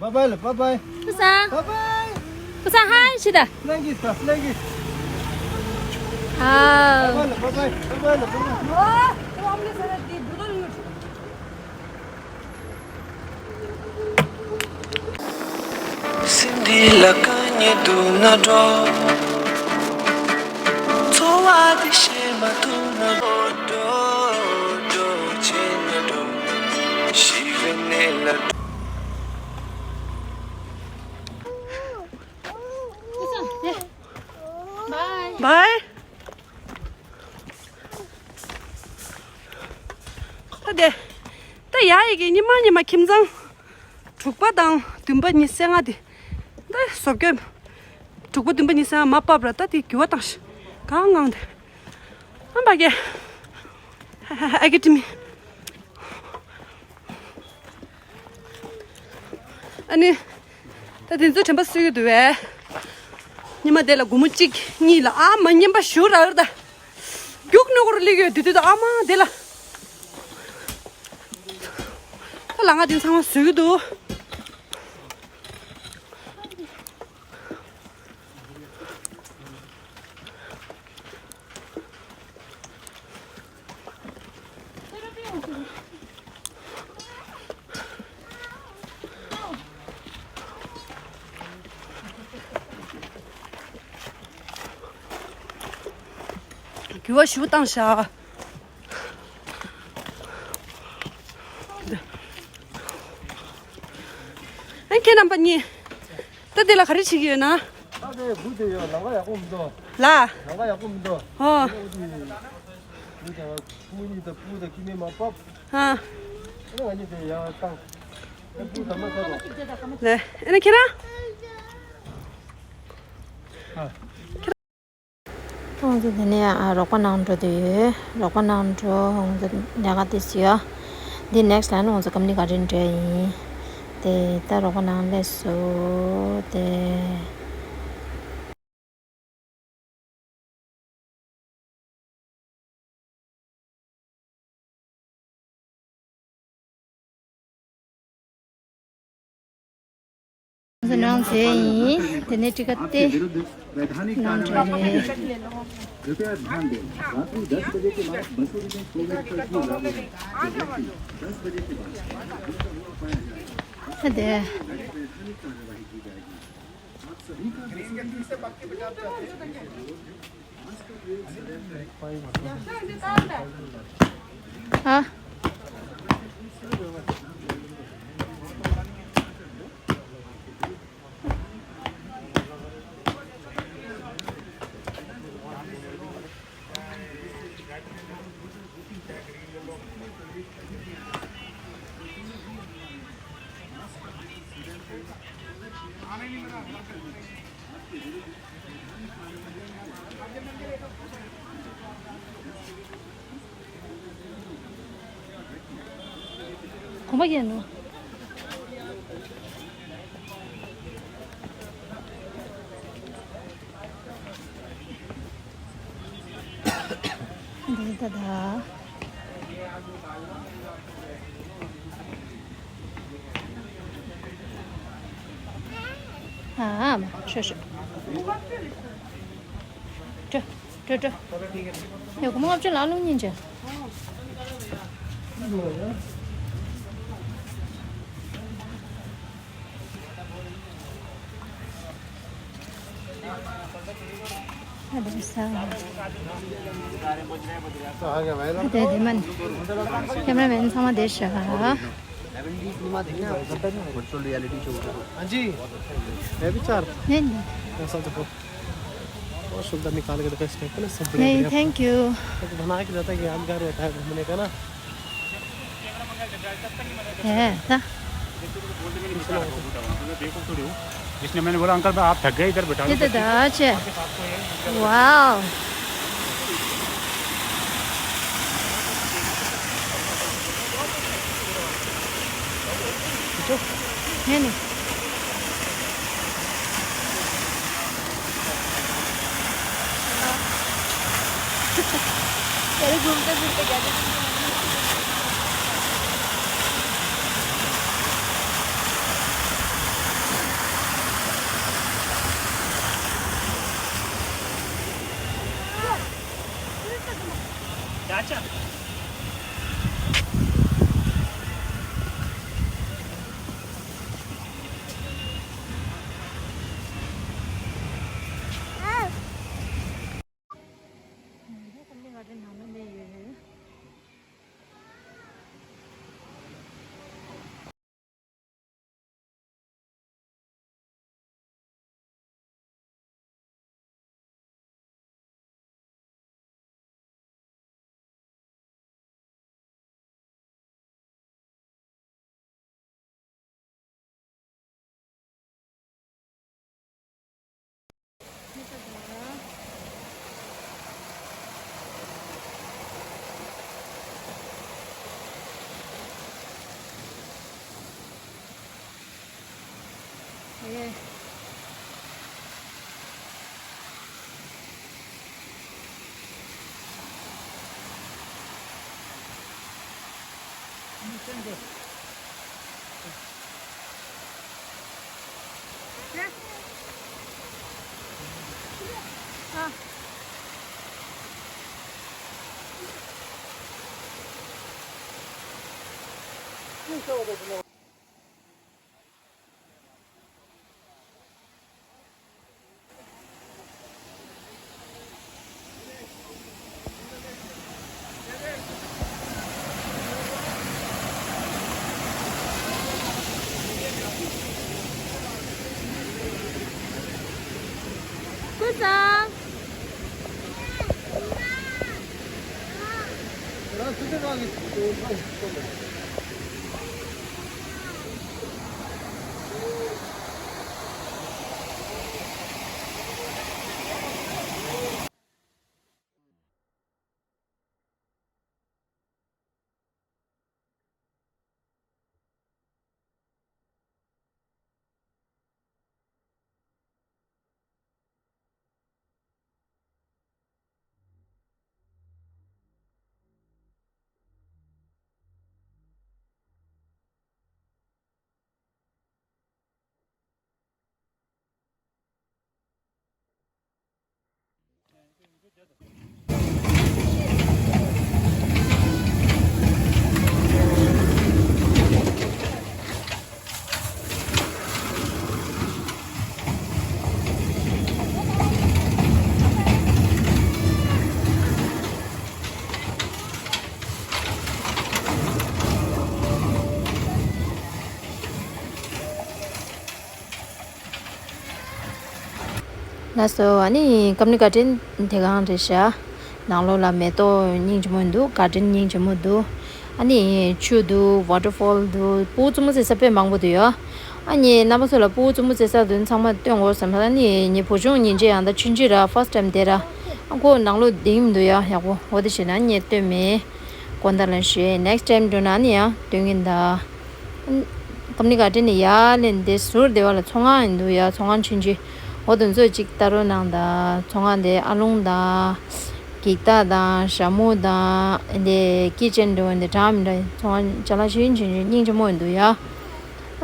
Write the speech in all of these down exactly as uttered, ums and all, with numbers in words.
Bye bye ལ། Bye bye. ཕུ་སང་། Bye bye. ཕུ་སང་ཧའི་ཞུ་ད། Flying kiss ད། Flying kiss. ཨ། Bye bye ལ། Bye bye. Bye bye ལ། Bye bye. སེམས་འདི་ལ་དཀའ་ངལ་འདུག་ན་འགྲོ། འཚོ་བ་འདི་ཤེས་མ་ཐུབ་ན་འགྲོ། འགྲོ་འགྲོ་བྱས་ན་འགྲོ། ཤི་བའི་གནས་ལ་འགྲོ། Bye. ད་དེ། ད་ཡ་ཡི་གེ་ཉི་མ་ཉི་མ་ཁྱིམ་ཚང་དྲུག་པ་དང་བདུན་པ་ཉི་ཤུ་རྩ་ལྔ་དེ། ད་བཟོ་བཀོད། དྲུག་པ་བདུན་པ་ཉི་ཤུ་རྩ་ལྔ་མ་བབས་ར། ད་དེ་འགྱུར་བ་བཏང་ཤག་གང་ངང་དེ། ཨ་མ་གེ། ཨ་གེ་ཏི་མི། ཨ་ནི། ད་དེ་ཚོའི་དྲན་པ་གསོས་ཀྱི་འདུག་བས། ཉི་མ་དེ་ལ་སྒོར་མོ་གཅིག་གཉིས་ལ་ཨ་མ་རྔན་པ་ཞུ་རག་ར་ད། རྒྱུག་ནོ་གོར་སླེབས་ཡོད་དུས་དུས་ད་ཨ་མ་དེ་ལ། ད་ལ་ང་དེ་ཚང་མ་བཟོས་ཀྱི་འདུག་འགྱུར་བ་ཞིག་བཏང་ཤག་ཨ་ཁྱེད་རྣམ་པ་གཉིས། ད་འདི་ལ་ག་རེ་བྱེད་ཀྱི་ཡོད་ན། ད་དེ་འབུ་དེ་ཡོད། ལམ་ཁ་ཡག་པོ་མི་འདུག་ལ། ལམ་ཁ་ཡག་པོ་མི་འདུག་ཧོ། འོ་དེ་འབུ་དང་སྤུ་གཉིས་དང་སྤུ་དང་ཁྱི་མི་མ་བབས། ཧ། ཨ་ནི་ང་གཉིས་དེ་ཡར་བཏང་། ཨ་སྤུ་དང་མ་ཚར་རོ། ལ། ཨ་ནི་ཁྱེད་རང་། ཨ། ཁྱེད་རང་། ང་ཚོ་དེ་ནས་ཨ་རོགས་པ་ནང་འགྲོ་དུས་ཡོད། རོགས་པ་ནང་འགྲོ། ང་ཚོ་ཉལ་ཁ་དེ་སུ་ཡོད། འདི་ནེག་སི་ལ་ནི་ང་ཚོ་ཀམ་ནི་ག་རེ་འགྲོ་ཡིན། དེ་ད་རོགས་པ་ནང་སླེབས་སོ། དེ། ང་ཚོ་ནང་ཟས་ཡིན། དེ་ནས་ཊི་ཀེཊ་དེ་ནང་འདྲ་རེད། कृपया ध्यान दें, रात्रि दस बजे के बाद बसों में कोविड कर्फ्यू लागू है। जो व्यक्ति दस बजे के बाद संक्रमित हुआ पाया जाए, ད་དེ། वैधानिक कार्रवाई की जाएगी। आप सभी का बसों में ཨ། གོམ་པ་རྒྱག་ནོ། འདི་ད་ད། ཨ་མ་ཤོ་ཤོ། ཏྲ་ཏྲ་ཏྲ། ཡ་གོ་མ་ལྔ་བཅུ་ལ་ལུང་ཉིན་ཅན། ཨ་དེ་ས། ཨ་དེ་དེ་མན། ཀེམ་ར་མེན་ཚང་མ་བསྡད་ཤག हाँ जी, मैं भी चार। नहीं, नहीं। ऐसा तो बहुत शुद्ध निकाल के दिखा, इसमें इतने सब बढ़िया नहीं, बढ़िया। Thank you. तो बना के जाता है कि यादगार रहता है घूमने का ना। है, था। देखो थोड़ी हो। जिसने मैंने बोला, "अंकल, मैं, आप थक गए, इधर बैठा लो।" ये तो दाच है। वाओ। नहीं, नहीं। चलो, घूमते फिरते क्या ལགས་སོ། ཨ་ནི་ཀམ་ནི་ག་ཏྲེན་དེ་གང་རེད་ཤག་ནང་ལོགས་ལ་མེ་ཏོག་སྙིང་རྗེ་མོ་འདུག་ག་ཏྲེན་སྙིང་རྗེ་མོ་འདུག་ཨ་ནི་ཆུ་འདུག་ཝ་ཊར་ཕོལ་འདུག་སྤུ་གུ་རྩེད་མོ་རྩེ་ས་དཔེ་མང་པོ་འདུག་ཡ། ཨ་ནི་རྣམ་པ་ཚོ་ལ་སྤུ་གུ་རྩེད་མོ་རྩེ་ས་འདུག་ཚང་མ་སྟོན་དགོས་བསམ། ཨ་ནི་ངའི་བུ་ཆུང་ཉིན་བྱེད་ཡང་ད་ཆུང་ཆུང་ར་ཕར་སི་ཊི་ཊའིམ་དེ་ར། ཨ་ཁོ་ནང་ལོགས་བསྡད་ཀྱི་མི་འདུག་ཡ། ཡག་པོ་འོ་དེ་བྱས་ན་ངས་སྟོན་མེད། དགོངས་དག་ལ་ཞུ། ནེག་སི་ཊའིམ་འགྲོ་ན་ཨ་ནི་ཡང་སྟོན་གྱིན་གདའ། ཀམ་ནི་ག་ཏྲེན་ནས་ཡར་ལེན་དེ་ཟུར་དེ་བ་ལ་ཚོང་ཁང་ཡིན་འདུག་ཡ། ཚོང་ཁང་ཆུང་ཆུང་། འོ་དེ་ཚོ་ཅིག་ལྟ་རོགས་གནང་དང་། ཚོང་ཁང་དེ་ཨ་ལུང་དང་། འགྱིག་རྟགས་དང་ཞྭ་མོ་དང་། དེ་ཀི་ཅན་འདྲ་བོ་འདི་འདྲ་མི་འདྲ་ཚོང་ཁང་ཅ་ལག་ཆུང་ཆུང་ཆུང་སྙིང་རྗེ་མོ་ཡིན་འདུག་ཡ། ཨ་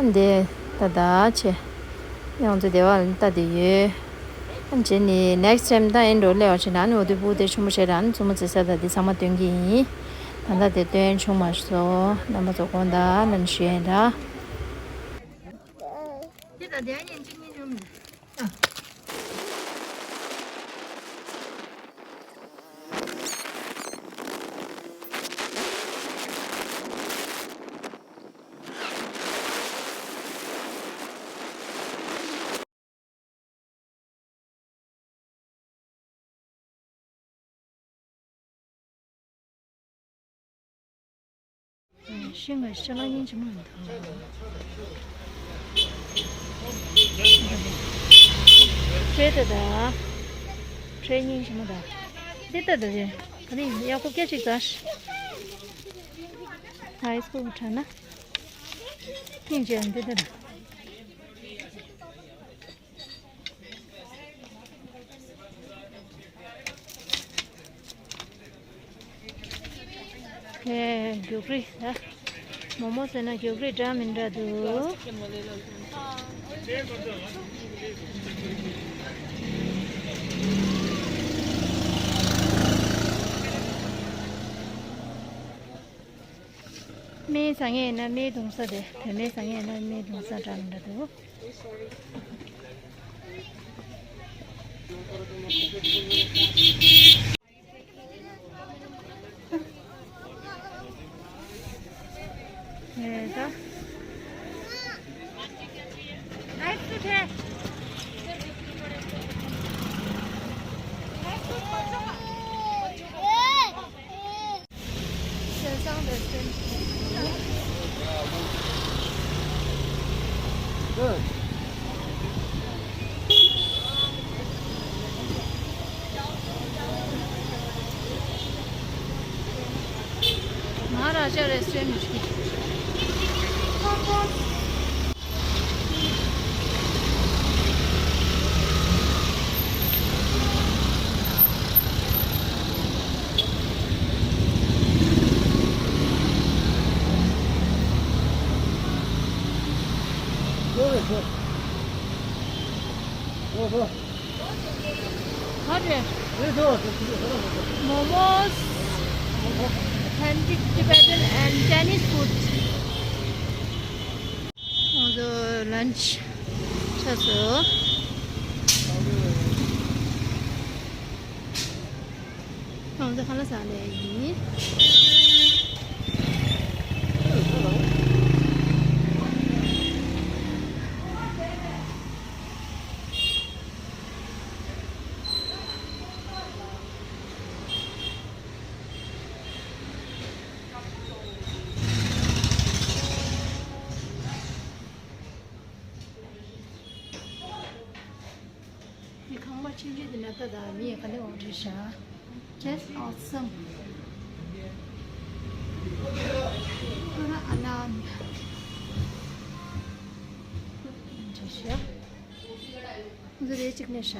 འདི་ད་ད་ཆེ། ཡང་ཚོ་དེ་བ་ལ་ལྟ་དེ་ཡོད། ཨ་བྱས་ནས་ནེག་སི་ཊའིམ་ད་ཨེ་འགྲོ་སླེབས་པ་བྱས་ན་ཨ་ནི་འོ་དེ་སྤུ་གུ་དེ་ཆུང་མོ་བྱས་ར་ཨ་ནི་རྩེད་མོ་རྩེ་ས་ད་དེ་ཚང་མ་སྟོན་གྱི་ཡིན། ད་ལྟ་དེ་སྟོན་བྱུང་མ་སོང་། རྣམ་པ་ཚོ་དགོངས་དག་ལན་ཞུ་ཡིན་ར། དེ་ད་དེ་ཡང་ཉིན་གཅིག་གཉིས་བྱུང་མེད། ཤིང་ལ་ཤ་ལ་སྙིང་རྗེ་མོ་འདུག་ཁྲེ་ད་ད། ཁྲེ་སྙིང་རྗེ་མོ་ད། འདི་ད་ད་རེད། ག་རེ་ཡག་པོ་སྐད་ཅིག་ད། ཧའི་སྐུལ་དྲ་ན། སྙིང་རྗེ་འདི་ད་ད། ཨེ། རྒྱུག་རི་ད། མོག་མོག་ཟེར་ན་རྒྱུག་རི་འདྲ་མི་འདྲ་འདུག་སྨན་ཟ་མཁན་ཡིན་ན་སྨན་བརྡུང་ས་དེ། བོད་སྨན་ཟ་མཁན་ཡིན་ན་སྨན་བརྡུང་ས་འདྲ་མི་འདྲ་འདུག Maharaja restaurant. Momos, authentic Tibetan and Chinese food. Also lunch. ཆགས་སོང་། ང་ཚོ་ཁ་ལག་ཟ་ལེ་ཡིན། ཁང་པ་ཆུང་ཆུང་དེ་ནས་ལྟ་དང་། མི་ག་ལེར་འོང་བྲིས་ཤག Just awesome. ཁོ་རང་ཨ་ན་བྲིས་ཤག་འདི་རེད་གཅིག་ནས་ཤག་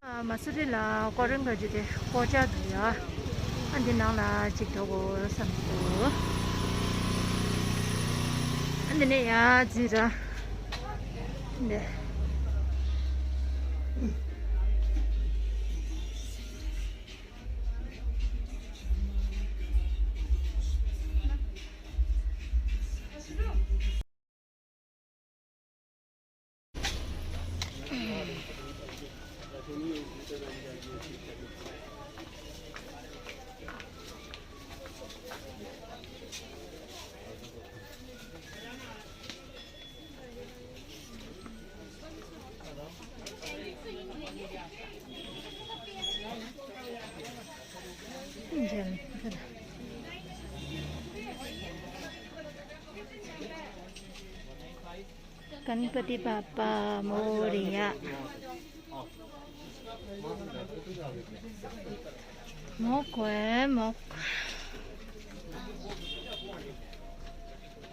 ཨ། མ་སུ་རི་ལ་ཀོ་རིན་ག་རྒྱུ་དེ་སྒོ་ལྕགས་འདུག་ཡ། ཨ་འདི་ནང་ལ་གཅིག་འགྲོ་དགོས་བསམ་འདུག་ཨ་འདི་ནས་ཡར་འཛེགས་ར། འདི། गणपति बाप्पा मोरया। मोक्ष है, मोक्ष।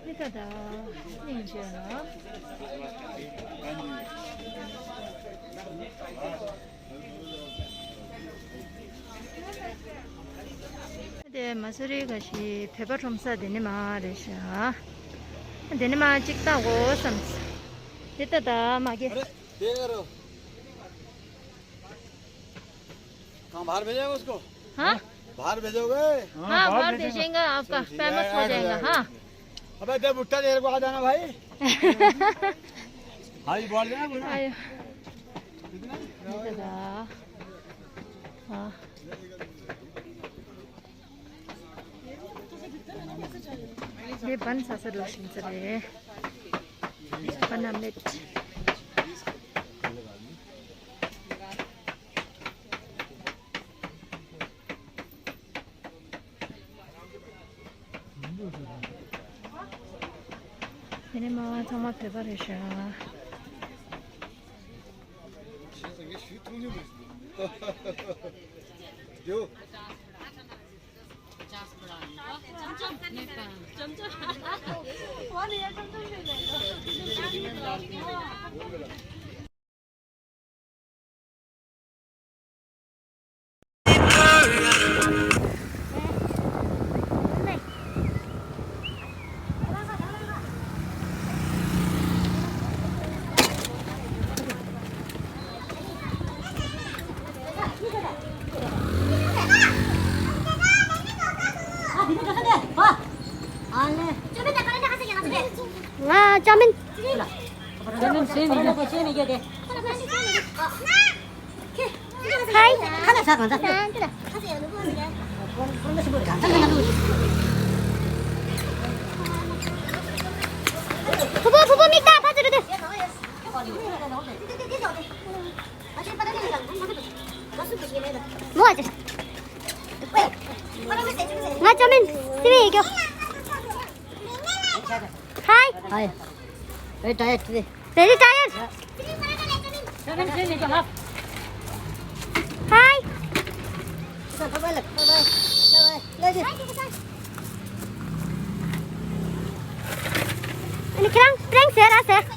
ད་ད་སྙིང་རྗེ་ལ། དེ་མ་སུ་རི་ག་ཞིག་བོད་པ་ཁྲོམ་ས་དེ་ནི་མ་རེད་ཤག་དེ་ནི་མ་གཅིག་བལྟ་དགོས་བསམ། དེ་ལྟ་ད་མ་གི། अरे, देख रहे हो? कहाँ बाहर भेजेगा उसको? हाँ? बाहर भेजोगे? हाँ, हाँ, बाहर बाहर भेजेंगे। भेजेंगे, आपका चलो, ठीक है, फेमस हो जाएगा, हाँ। अबे, दे भुट्टा, तेरे को आ जाना भाई। हाँ, ये बोल देना, बोलना। आयो। कितना? दादा। हाँ। ये बन सा सर लोशन सर है। बन अमलेट। དེ་ནས་མ་ཚང་མ་བོད་པ་རེད་ཤག་ང་ཅོ་མིན། ཅོ་མིན་ཟེར་མི་འདུག་ཧའི། ཕུ་བོ་ཕུ་བོ་མིག་ལྟ་ཕར་ཚུར་རེད། མོ་ཨ་ཅེ། ང་ཅོ་མིན་སི་བི་ཡི་གྱོ། ཧའི། Hi. Very tired today. Very tired. Hi. ཨ་ནི་ཁྱེད་རང་prank ཟེར་ར་ཟེར།